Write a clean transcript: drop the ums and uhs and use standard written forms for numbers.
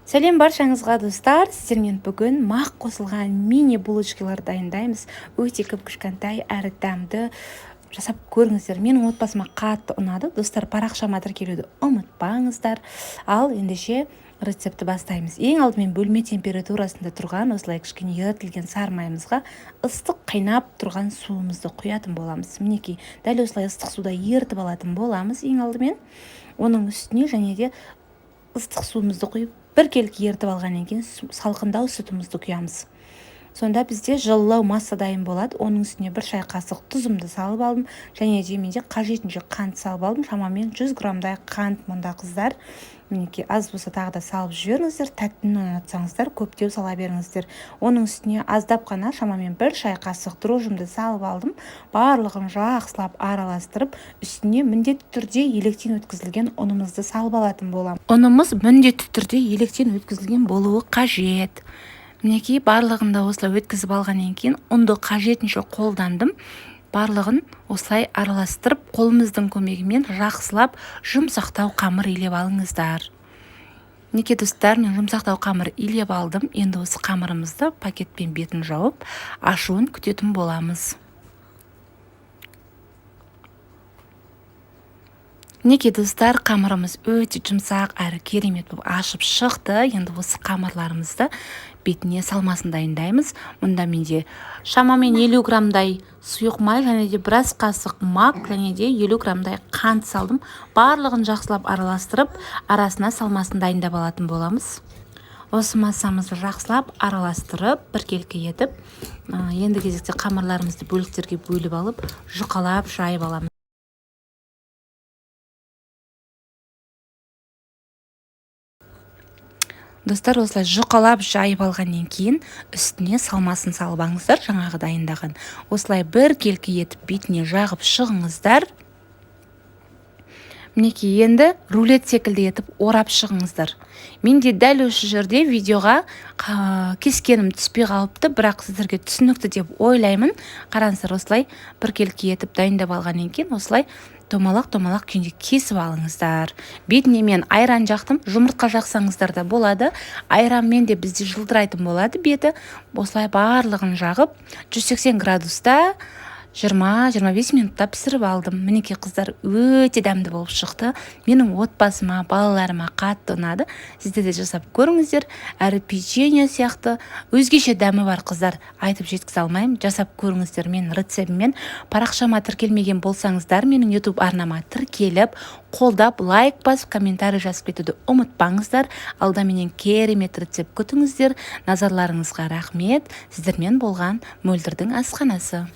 Сәлем баршаңызға, достар! Сіздермен бүгін мақ қосылған мини булочкалар дайындаймыз. Өте кіп-кішкентай әрі дәмді, жасап көріңіздер. Менің отбасыма қатты ұнады. Достар, парақшама тіркелуді ұмытпаңыздар. Ал ендеше рецептті бастаймыз. Ең алдымен бөлме температурасында тұрған осылай кішкене ерітілген сары майымызға ыстық қайнап тұрған суымызды құятын боламыз. Мінекей, дәл осылай ыстық суда ерітіп алатын боламыз ең алдымен. Оның үстіне және де ыстық суымызды құйып, біркелкі ерітіп алғаннан кейін салқындау сүтімізді құямыз. Сонда бізде жылылау масса дайын болады. Оның үстіне бір шай қасық тұзымды салып алдым. Және де менде қажетінше қант салып алдым. Шамамен 100 граммдай қант мұнда, қыздар. Мінекей, аз болса тағы да салып жіберіңіздер. Тәттіні ұнатсаңыздар, көптеу сала беріңіздер. Оның үстіне аздап қана, шамамен бір шай қасық дрожжымды салып алдым. Барлығын жақсылап араластырып, үстіне міндетті түрде електен өткізілген ұнымызды салып алатын боламын. Ұнымыз міндетті түрде електен өткізілген болуы қажет. Мінекей, барлығын да осылай өткізіп алғаннан кейін ұнды қажетінше қолдандым. Барлығын осылай араластырып, қолымыздың көмегімен жақсылап жұмсақтау қамыр илеп алыңыздар. Мінекей, достар, мен жұмсақтау қамыр илеп алдым. Енді осы қамырымызды пакетпен бетін жауып, ашуын күтетін боламыз. Мінекей, достар, қамырымыз өте жұмсақ әрі керемет болып ашып шықты. Енді осы қамырларымызды бетіне салмасын дайындаймыз. Мұнда менде шамамен 50 граммдай сұйық май және де біраз қасық мак және де 50 граммдай қант салдым. Барлығын жақсылап араластырып, арасына салмасын дайындап алатын боламыз. Осы массамызды жақсылап араластырып, біркелкі етіп, енді кезекте қамырларымызды бөліктерге бөліп алып, жұқалап жайып аламыз. Достар, осылай жұқалап жайып алғаннан кейін үстіне салмасын салып алыңыздар, жаңағы дайындаған. Осылай біркелкі етіп бетіне жағып шығыңыздар. Мінекей, енді рулет секілді етіп орап шығыңыздар. Менде дәл осы жерде видеоға кескенім түспей қалыпты, бірақ сіздерге түсінікті деп ойлаймын. Қараңыздар, осылай біркелкі етіп дайындап алғаннан кейін осылай домалақ-домалақ күйінде кесіп алыңыздар. Бетіне мен айран жақтым, жұмыртқа жақсаңыздар да болады. Айранмен де бізде жылтырайтын болады беті. Осылай барлығын жағып, 180 градуста 20-25 минутта пісіріп алдым. Мінекей, қыздар, өте дәмді болып шықты. Менің отбасыма, балаларыма қатты ұнады. Сіздер де жасап көріңіздер. Әрі печенье сияқты өзгеше дәмі бар, қыздар. Айтып жеткізе алмаймын. Жасап көріңіздер менің рецептіммен. Парақшама тіркелмеген болсаңыздар, менің YouTube арнама тіркеліп, қолдап, лайк басып, комментарий жазып кетуді ұмытпаңыздар. Алда менен керемет рецепт күтіңіздер. Назарларыңызға рахмет. Сіздермен болған Мөлдірдің асханасы.